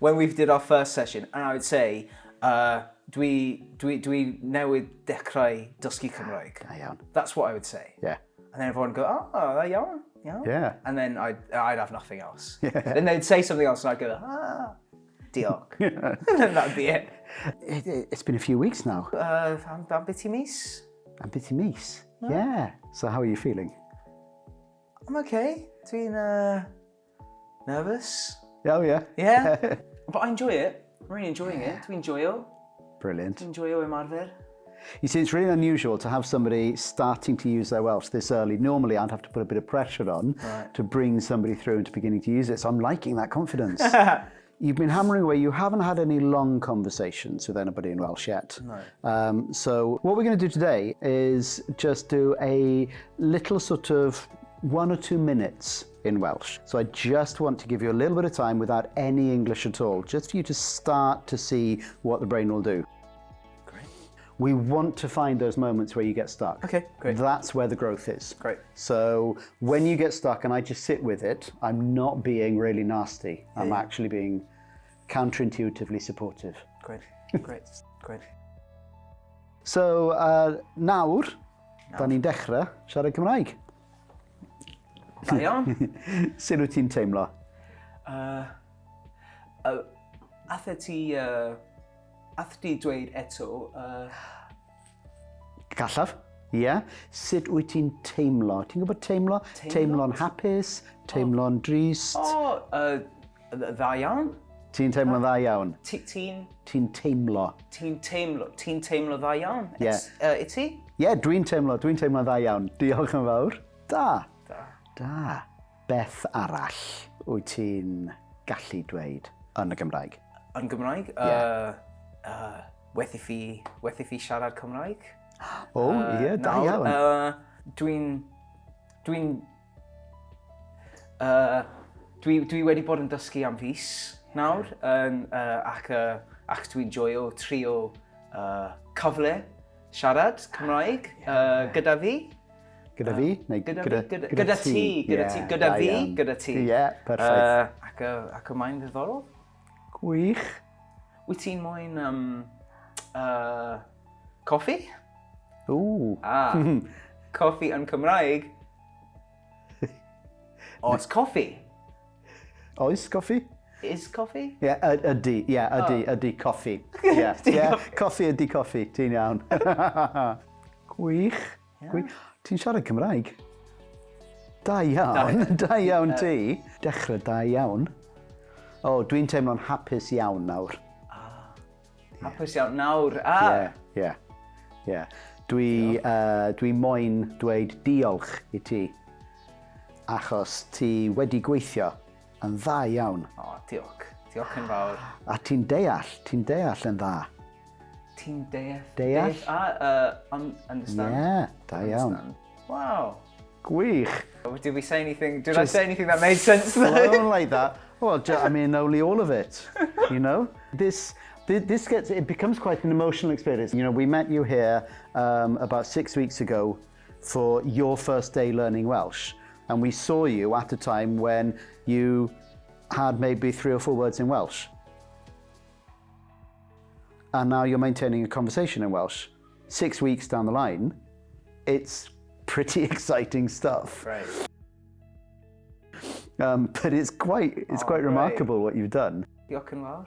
When we did our first session, and I would say, dwi newydd dechrau dysgu Cymraeg. Da iawn. That's what I would say. And then everyone would go, "Oh, da iawn, iawn." And then I'd have nothing else. Then they'd say something else and I'd go, "Ah, diolch." And then that'd be it. It's been a few weeks now. Am biti mis? Am biti mis? No. Yeah. So how are you feeling? I'm okay. Dwi'n nervous. Oh, yeah. Yeah. But I enjoy it. I'm really enjoying it. Dwi'n joio. Brilliant. Dwi'n joio ymarfer. You see, it's really unusual to have somebody starting to use their Welsh this early. Normally, I'd have to put a bit of pressure on to bring somebody through into beginning to use it. So I'm liking that confidence. You've been hammering away. You haven't had any long conversations with anybody in Welsh yet. No. So what we're going to do today is just do a little sort of 1 or 2 minutes in Welsh. So I just want to give you a little bit of time without any English at all, just for you to start to see what the brain will do. Great. We want to find those moments where you get stuck. Okay, great. That's where the growth is. Great. So when you get stuck and I just sit with it, I'm not being really nasty. I'm actually being counterintuitively supportive. Great, great, great. So nawr, da ni'n dechrau siarad Cymraeg. Da iawn. Sut wyt ti'n teimlo? Athet ti dweud eto? Gallaf, ie. Yeah. Sut wyt ti'n teimlo? Ti'n gwybod teimlo? Teimlo'n hapus, teimlo'n drist. O, dda iawn. Ti'n teimlo'n dda iawn? Ti'n... Ti'n teimlo. Ti'n teimlo. Ti'n teimlo dda iawn? Ie. I ti? Ie, dwi'n teimlo dda iawn. Diolch yn fawr. Da. Da. Da. Beth arall wyt ti'n gallu dweud yn y Gymraeg? Yn Gymraeg? Yeah. Werth i fi siarad Cymraeg. O, ie, da iawn. Dwi wedi bod yn dysgu am fis nawr, ac dwi'n joio trio cyfle siarad Cymraeg gyda fi. Gyda fi? Neu gyda ti. Gyda fi, gyda ti. Ie, perffaith. Ac y mae'n ddiddorol. Gwych. Wyt ti'n moyn coffi? Ww. Ah, coffi yn Cymraeg. Oes coffi? Oes coffi? Is coffi? Ie, ydy, ie, ydy, coffi. Ie, coffi ydy coffi, ti'n iawn. Gwych. Gwych. Ti'n siarad Cymraeg? Da iawn, da iawn ti. Dechrau da iawn. O, dwi'n teimlo'n hapus iawn nawr. Hapus iawn nawr. Ie, ie, ie. Dwi moyn dweud diolch i ti, achos ti wedi gweithio yn dda iawn. O, diolch. Diolch yn fawr. A ti'n deall yn dda. Ti'n deall? Deall? Understand. Ie, da iawn. Wow. Gwych. Did we say anything? Did I say anything that made sense though? Well, like that. Well, I mean, only all of it, you know? This it becomes quite an emotional experience. You know, we met you here about 6 weeks ago for your first day learning Welsh. And we saw you at a time when you had maybe 3 or 4 words in Welsh. And now you're maintaining a conversation in Welsh. 6 weeks down the line, it's pretty exciting stuff. Right. But it's quite remarkable what you've done. Diolch yn fawr.